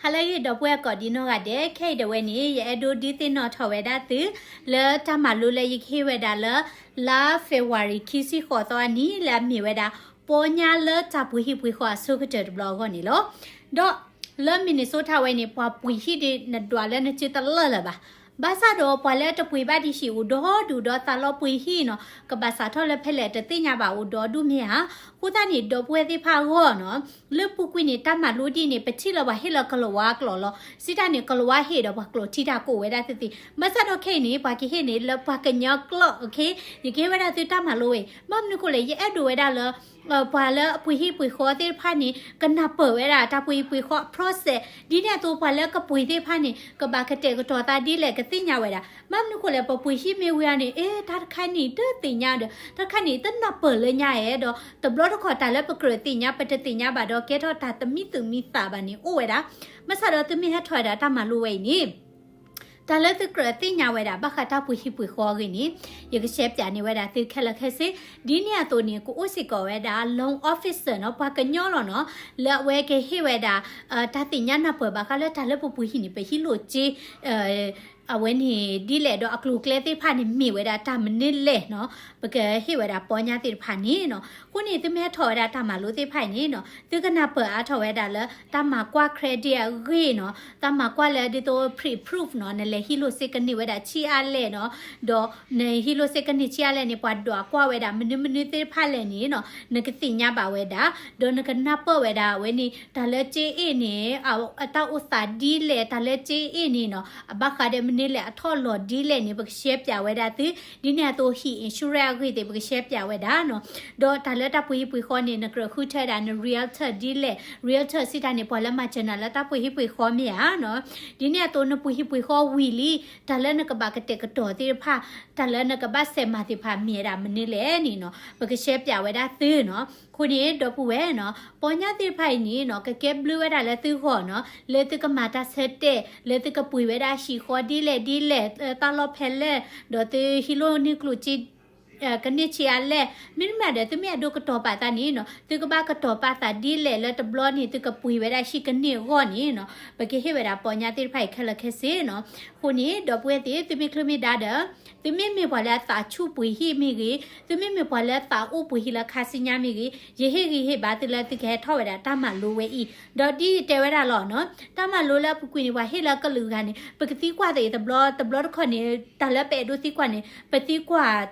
ဟါလၢအဂ့ၤ ဒီပုၢ်ဝဲၢ်ကိးဒံနီၢ်ဂၤဒဲး, ခဲအံၤဒၣ်ဝဲန့ၣ် ယအဲၣ်ဒိးဒုးသ့ၣ်နီၣ်ထီၣ်ဝဲဒၣ်သု လၢတၢ်မၤလိလၢယကဟ့ၣ်ဝဲဒၣ်လၢ လါ February ခံဆံဃိးသီအနံၤ လၢအမ့ၢ်ဝဲဒၣ် ပီညါလၢတၢ်ပှ့ၤဟံၣ်ပှ့ၤဃီအဆိကတၢၢ်တဘျီအဂီၢ်န့ၣ်လီၤ. ဒီးလၢ Minnesota ဝဲန့ၣ် ပှၤပှ့ၤဟံၣ်ဒ်နဒွးလၢနစုတလၢာ်လၢၤဘၣ်. ဘၣ်ဆၣ်ဒီးပှၤလၢတပှ့ၤဘၣ်ဒံးဟံၣ်အိၣ်ဒီဒူၣ်ဒီးသးလီပှ့ၤဟံၣ်နီၤ, ကဘၣ်စးထီၣ်လၢဖဲလဲၣ်တသ့ၣ်ညါဘၣ်အိၣ်ဒီဒူၣ်မ့ၢ်ဧါ. အဃိသတးန့ၣ် ဒီပုၢ်ဝဲၢ်သ့ၣ်တဖၣ်အဂီၢ်နီၤ, လၢပူၤကွံာ်န့ၣ် တၢ်မၤလိဒ်န့ၣ် ပထံၣ်လၢပှၤဟ့ၣ်လၢကလၤဝါကျိာ်လီၤ. စံးတၢ်န့ၣ် ကလၤဝါဟ့ၣ်ဒီးပှၤကျိာ်ထံတၢ်ကိးဝဲဒၣ်သ့ၣ်သ့ၣ်. ဘၣ်ဆၣ်ဒီးခဲအံၤန့ၣ် ပှၤကဟ့ၣ်န့ၣ်လၢပှၤကညီကျိာ်, ယကဟ့ၣ်ဝဲဒၣ်သုတၢ်မၤလိဝဲအံၤ. ဘၣ်မနုၤအဃိလဲၣ်, ယအဲၣ်ဒိးဝဲဒၣ်လၢ ပှၤလၢအပှ့ၤဟံၣ်ပှ့ၤဃီသ့ၣ်တဖၣ်န့ၣ် ကနၢ်ပၢၢ်ဝဲဒၣ်တၢ်ပှ့ၤဟံၣ်ပှ့ၤဃီအ process, ဒ်န့ၣ်အသိးပှၤလၢကပှ့ၤသ့ၣ်တဖၣ်န့ၣ် ကဘၣ်ကတဲာ်ကတီၤသးဒ်လဲၣ်ကသ့ၣ်ညါဝဲဒၣ်. ဘၣ်မနုၤအဃိလဲၣ်, ပပှ့ၤဟံၣ်မ့ၢ်ဝံၤအီၤန့ၣ် အဲ တၢ်တခါန့ၣ်တသ့ၣ်ညါဒီး တၢ်တခါန့ၣ်တနၢ်ပၢၢ်လၢညါဧဲဒီး တဘျီတခီၣ်တၢ်လၢပကြၢးသ့ၣ်ညါ ပတသ့ၣ်ညါဘၣ်ဒီး ကဲထီၣ်တၢ်တမံသူၣ်မံသးဘၣ်န့ၣ်အိၣ်ဝဲဒၣ်. ဘၣ်ဆၣ်ဒီးသုမ့ၢ်ဟဲထီၣ်ဝဲဒၣ်တၢ်မၤလိဝဲအံၤန့ၣ် တၢ်လၢသုကြၢးသ့ၣ်ညါဝဲဒၣ် ဘၣ်ဃးတၢ်ပှ့ၤဟံၣ်ပှ့ၤဃီအဂ့ၢ်န့ၣ် ယကရှဲပၠးန့ၢ်ဝဲဒၣ်သုခဲလၢာ်ခဲဆ့. ဒ်န့ၣ်အသိးန့ၣ် ကအိၣ်စ့ၢ်ကီးဝဲဒၣ် loan officer နီၤ, ပှၤကညီလီၤနီၤ, လၢအဝဲကဟ့ၣ်ဝဲဒၣ် တၢ်သ့ၣ်ညါနၢ်ပၢၢ်ဘၣ်ဃးလၢတၢ်လၢပပှ့ၤဟံၣ်န့ၣ် ပဟံးလိာ်စ့ အဝဲန့ၣ်ဒ်လဲၣ်ဒီးအကျိၤအကျဲသ့ၣ်တဖၣ်န့ၣ် မ့ၢ်ဝဲဒၣ်တၢ်မနုၤလဲၣ်နီၤ, ပကဟ့ၣ်ဝဲဒၣ်ပီညါသ့ၣ်တဖၣ်န့ၣ်နီၤ. အဃိန့ၣ် သုမ့ၢ်ဟဲထီၣ်ဝဲဒၣ်တၢ်မၤလိသ့ၣ်တဖၣ်အံၤန့ၣ်နီၤ, သုကနၢ်ပၢၢ်အါထီၣ်ဝဲဒၣ်လၢ တၢ်မၤကွၢ် credit အဂ့ၢ်နီၤ, တၢ်မၤကွၢ်လၢဒ်သိး pre-approve နီၤ, နလဲၤဟံးလိာ်စ့ကန့ၢ်ဝဲဒၣ်ဆံးအါလဲၣ်နီၤ, ဒီးနဟံးလိာ်စ့ကန့ၢ်ဆံးအါလဲၣ်န့ၣ် ပှၤဒွးကွၢ်ဝဲဒၣ်မနုၤမနုၤသ့ၣ်တဖၣ်လဲၣ်န့ၣ်နီၤ, နကသ့ၣ်ညါဘၣ်ဝဲဒၣ်, ဒီးနကနၢ်ပၢၢ်ဝဲဒၣ် အဝဲန့ၣ် တၢ်လၢစ့အ့ၣ်န့ၣ် အတၢ်အိၣ်သးဒ်လဲၣ်, တၢ်လၢစ့အ့ၣ်န့ၣ်နီၤ, အဘၣ်ဃးဒီးမနုၤလဲၣ်, အထီၣ်လီၤဒ်လဲၣ်န့ၣ် ပကရှဲပၠးဝဲဒၣ်သု, ဒ်န့ၣ်အသိး ဟံၣ် insurance အဂ့ၢ်သ့ၣ် ပကရှဲပၠးဝဲဒၣ်နီၤ. ဒီးတၢ်လၢတၢ်ပှ့ၤဟံၣ်ပှ့ၤဃီန့ၣ် နကြၢးဃုထၢဒၣ်န realtor ဒ်လဲၣ်, realtor စံးတၢ်န့ၣ် ပှၤလၢမၤစၢၤနၤလၢတၢ်ပှ့ၤဟံၣ်ပှ့ၤဃီမ့ၢ်ဧါနီၤ. ဒ်န့ၣ်အသိး နပှ့ၤဟံၣ်ပှ့ၤဃီဝံၤလံ တၢ်လၢနကဘၣ်ကတဲာ်ကတီၤသ့ၣ်တဖၣ်, တၢ်လၢနကဘၣ်စဲးမၤသ့ၣ်တဖၣ်မ့ၢ်ဝဲဒၣ်မနုၤလဲၣ်န့ၣ်နီၤ, ပကရှဲပၠးဝဲဒၣ်သုနီၤ. အဃိန့ၣ် ဒီပုၢ်ဝဲၢ်နီၤ, ပီညါသ့ၣ်တဖၣ်အံၤန့ၣ်နီၤ, ကကဲဘျုးဝဲဒၣ်လၢသုဂီၢ်နီၤ, လၢသုကမၤတၢ်ဆၢတဲာ်, လၢသုကပှ့ၤဝဲဒၣ်ဟံၣ်ဃီဒ်လဲၣ်ဒ်လဲၣ်, တၢ်လီၢ်ဖဲလဲၣ်, ဒီးသုဟံးလိာ်န့ၢ်ကျိၣ်စ့ ကန့ၢ်ဆံးအါလဲၣ်, မ့တမ့ၢ်ဒီး သုမ့ၢ်အဲၣ်ဒိးကတီၤပာ်သးန့ၣ်နီၤ, သုကဘၣ်ကတီၤပာ်သးဒ်လဲၣ်လၢတဘျီန့ၣ် သုကပှ့ၤဝဲဒၣ်ဟံၣ်ကန့ၢ်အဂီၢ်န့ၣ်နီၤ, ပကဟ့ၣ်ဝဲဒၣ်ပီညါသ့ၣ်တဖၣ်အံၤခဲလၢာ်ခဲဆ့နီၤ. အဃိန့ၣ် ဒီပုၢ်ဝဲၢ်သ့ၣ် သုမ့ၢ်ချုးမ့ၢ်ဒါဒီး သုမ့မ့ၢ်ပှၤလၢအသးဆူၣ်ပှ့ၤဟံၣ်မ့ၢ်ဂ့ၤ, သုမ့မ့ၢ်ပှၤလၢအသးအိၣ်ပှ့ၤဟံၣ်လၢခါဆူညါမ့ၢ်ဂ့ၤ, ယဟ့ၣ်ဂံၢ်ဟ့ၣ်ဘါသုလၢသုကဟဲထီၣ်ဝဲဒၣ်တၢ်မၤလိဝဲအံၤ, ဒီးဒ်ယတဲဝဲဒၣ်လီၤနီၤ, တၢ်မၤလိလၢအပူၤကွံာ်န့ၣ် ပှၤဟ့ၣ်လၢကလုာ်ဂၤန့ၣ် ပကသံကွၢ်သ့ၣ်တဘျီ, တဘျီတခီၣ်န့ၣ် တၢ်လၢပအဲၣ်ဒိးသံကွၢ်န့ၣ် ပသံကွၢ်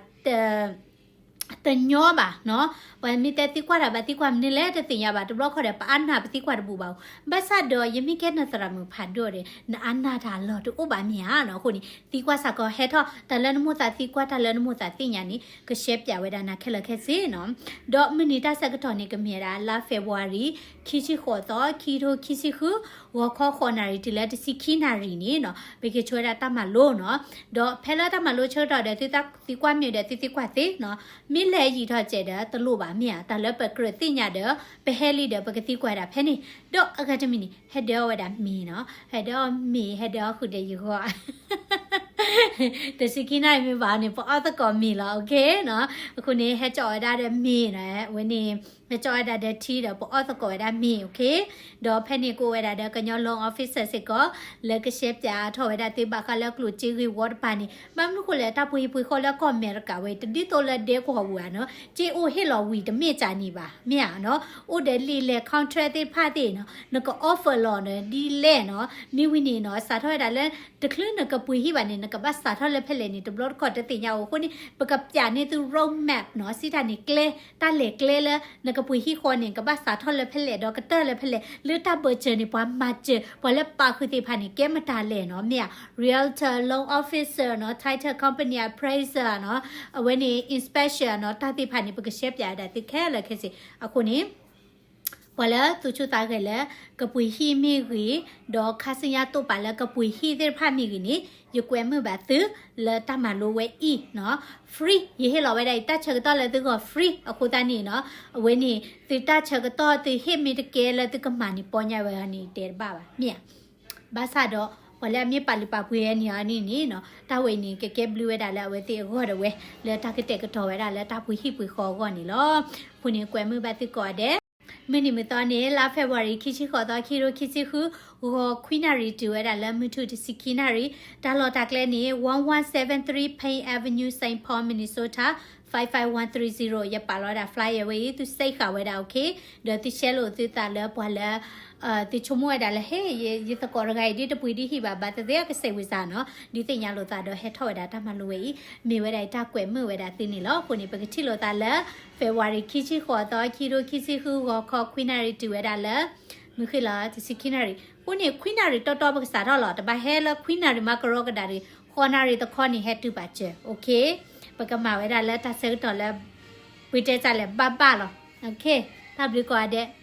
တညီဘၣ်နီၤ, ပှၤမ့ၢ်တဲသံကွၢ်တၢ်ဘၣ်သံကွၢ်မနုၤလဲၣ်တသ့ၣ်ညါဘၣ်, တဘျီခီၣ်ဒီး ပအါနၢ်ပသံကွၢ်တဘူၣ်ဘၣ်အီၤ, ဘၣ်ဆၣ်ဒီး ယမ့ၢ်ကဲနသရၣ်မုၣ်ဖးဒိၣ်ဒီး နအါနၢ်တၢ်လီၢ်တအိၣ်ဘၣ်မ့ၢ်ဧါနီၤ, အဃိန့ၣ် သံကွၢ်စ့ၢ်ကီးဟဲထီၣ်, တၢ်လၢနမိၣ်သးသံကွၢ် တၢ်လၢနမိၣ်သးသ့ၣ်ညါန့ၣ် ကရှဲပၠးဝဲဒၣ်နၤခဲလၢာ်ခဲဆ့နီၤ, ဒီးမုၢ်နံၤတၢ်ဆၢကတီၢ်န့ၣ် ကမ့ၢ်ဝဲဒၣ်လါ February ခံဆံဃိးသီ ခံထိခံဆံဃု ဂီၤခီဃိးနၣ်ရံၣ်တုၤလၢတဆံခံနၣ်ရံၣ်န့ၣ်နီၤ, ပကဆိဝဲဒၣ်တၢ်မၤလိနီၤ, ဒီးဖဲလၢတၢ်မၤလိဆၢကတီၢ်ဒီး သုသံကွၢ်မ့ၢ်ဒီး သုသံကွၢ်သ့နီၤ, မ့ၢ်လဲၤယံာ်ထီၣ်စဲးဒီးတလိၣ်ဘၣ်မ့ၢ်ဧါ, တၢ်လၢပကြၢးသ့ၣ်ညါဒီး ပဟဲလံဒီး ပကသံကွၢ်ဒၣ်ဖဲန့ၣ်, ဒီးအဂၤတမံၤန့ၣ် ဟဲဒၢအီၣ်ဝဲဒၣ်မ့ၤနီၤ, ဟဲဒၢအီၣ်မ့ၤ ဟဲဒၢအီၣ်ဃုာ်ဒီးယဂီၢ် တဆံခံနၣ်ရံၣ်မ့ၢ်ဘၣ်န့ၣ် ပအီၣ်သကိးမ့ၤလီၤ, OK နီၤ, အဃိန့ၣ် ဟဲကၠီၣ်ဝဲဒၣ်ဒီးမ့ၤနီၤ, အဝဲန့ၣ် ဟဲကၠီၣ်ဝဲဒၣ်ဒီးထံဒီး ပအီၣ်သကိးဝဲဒၣ်မ့ၤ, OK, ဒီးဖဲန့ၣ်ကအိၣ်ဝဲဒၣ်ဒီးကညီ loan officer စ့ၢ်ကီး လၢကရှဲပၠးထီၣ်ဝဲဒၣ်သုဘၣ်ဃးလၢကျိၣ်စ့ဂ့ၢ်ဝီတပၤန့ၣ်, ဘၣ်မနုၤဃိလဲၣ် တၢ်ပှ့ၤဟံၣ်ပှ့ၤဃီလၢကီၢ်အမဲရကၤဝဲ တဒ်သိးလၢဒဲကဝီၤပူၤဧါနီၤ, စ့အိၣ်ဟ့ၣ်လီၤဝံၤတမ့ၢ်ကၢ်န့ၣ်ဘၣ်, မ့ၢ်ဧါနီၤ, အိၣ်ဒီးလံာ်လဲၢ် contract သ့ၣ်တဖၣ်သ့ၣ်နီၤ, နက offer လီၤနီၤ ဒ်လဲၣ်နီၤ, မ့ၢ်ဝံၤန့ၣ်နီၤ စးထီၣ်ဝဲဒၣ်လၢ တချုးနကပှ့ၤဟံၣ်ဘၣ်န့ၣ် နကဘၣ်စးထီၣ်လၢဖဲလဲၣ်န့ၣ် တဘျီတခီၣ်တသ့ၣ်ညါအီၤ, အဃိန့ၣ် ပကပၠးန့ၢ်သု road map နီၤ, စံးတၢ်န့ၣ်ကျဲ, တၢ်လဲၤကျဲလၢ နကပှ့ၤဟံၣ်ဃီန့ၣ် ကဘၣ်စးထီၣ်လၢဖဲလဲၣ်ဒီးကတၢၢ်လၢဖဲလဲၣ်, လၢတၢ်ဘၢၣ်စၢၤန့ၣ် ပှၤမၤစၢၤ ပှၤလၢပာ်ဃုာ်သ့ၣ်တဖၣ်န့ၣ် ကဲမတၤလဲၣ်နီၤ, မ့ၢ်ဧါ, realtor, loan officer နီၤ, title company appraiser နီၤ, အဝဲန့ၣ် inspection နီၤ, တၢ်သ့ၣ်တဖၣ်န့ၣ် ပကရှဲပၠးဝဲဒၣ်သုခဲလၢာ်ခဲဆ့, အဃိန့ၣ် ပှၤလၢသူၣ်ဆူၣ်သးဂဲၤလၢ ကပှ့ၤဟံၣ်မ့ၢ်ဂ့ၤ, ဒီးခါဆူညါတိာ်ပာ်လၢကပှ့ၤဟံၣ်သ့ၣ်တဖၣ်မ့ၢ်ဂ့ၤန့ၣ် ယကွဲမုာ်ဘၣ်သု လၢတၢ်မၤလိဝဲအံၤနီၤ, free, ယဟ့ၣ်လီၤဝဲဒၣ်အံၤ တၢ်ဆၢကတီၢ်လၢသုဂီၢ် free အဃိသတးန့ၣ်နီၤ, အဝဲန့ၣ် သုတၢ်ဆၢကတီၢ်သုဟ့ၣ်မ့ၢ်တကဲလၢသုကမၤန့ၣ် ပီညါဝဲအီၤန့ၣ် တဲတဘၣ်ဘၣ်, မ့ၢ်ဧါ. ဘၣ်ဆၣ်ဒီး ပှၤလၢအမ့ၢ်ပာ်လုၢ်ပာ်ပှ့ၤဝဲန့ၣ်အီၤန့ၣ်န့ၣ်နီၤ, တၢ်ဝဲအံၤန့ၣ် ကကဲဘျုးဝဲဒၣ်လၢအဝဲသ့ၣ်အဂီၢ်ဒၣ်ဝဲ လၢတၢ်ကတဲာ်ကတီၤဝဲဒၣ်လၢတၢ်ပှ့ၤဟံၣ်ပှ့ၤဃီအဂီၢ်န့ၣ်လီၤ. အဃိန့ၣ် ကွဲမုာ်ဘၣ်သုကိးဂၤဒဲး မုၢ်နံၤမုၢ်သီန့ၣ် လါ February ခံဆံဃိးသီ ခံကထိခံဆံဃု ဂီၤခွံနၣ်ရံၣ်တုၤဝဲဒၣ်လၢမုၢ်ထူၣ်တဆံခံနၣ်ရံၣ်, တၢ်လီၢ်တၢ်ကျဲန့ၣ် one one seven three Payne Avenue, Saint Paul, Minnesota five five one three zero. ယပာ်လီၤဝဲဒၣ် flyer ဝဲအံၤ သုစ့ၣ်ဃာ်ဝဲဒၣ် okay, ဒီးသုဆဲးလိာ်သုသးလၢပှၤလၢ သုဆိကမိၣ်ဝဲဒၣ်လၢ ဟ့ၣ် ယ ယသကိးတဂၤအံၤဒ်တပှ့ၤဒ်ဟံၣ်ဘၣ် ဘၣ်သ့ၣ်သ့ၣ်ကစဲးဝံၤစ့ၢ်နီၤ, ဒုးသ့ၣ်ညါလိာ်သးဒီးဟဲထီၣ်ဝဲဒၣ်တၢ်မၤလိဝဲအံၤ မ့ၢ်ဝဲဒၣ်အတၢ်ကွဲးမုာ်ဝဲဒၣ်သုန့ၣ်လီၤ. အဃိန့ၣ် ပကထံၣ်လိာ်သးလၢ February ခံဆံဃိးသီ ခံကထိခံဆံဃု ဂီၤခီခွံနၣ်ရံၣ်တုၤဝဲဒၣ်လၢ မုၢ်ဃ့ၢ်လီၤ တဆံခံနၣ်ရံၣ်. အဃိန့ၣ် ခွံနၣ်ရံၣ်တီတီပကစးထီၣ်လီၤ. တဘၣ်ဟဲလၢခွံနၣ်ရံၣ်မၤကရီကဒၣ်တဂ့ၤ, ဃိးနၣ်ရံၣ်တခီန့ၣ် ဟဲတုၤပာ်စၢၤ okay. ပကမၤဝဲဒၣ်လၢတၢ်ဆၢကတီၢ်လၢ ပှ့ၤတဲတၢ်လဲၣ်ဘၣ်ဘၣ်လီၤ. Okay, တၢ်ဘျုးကိးဂၤဒဲး.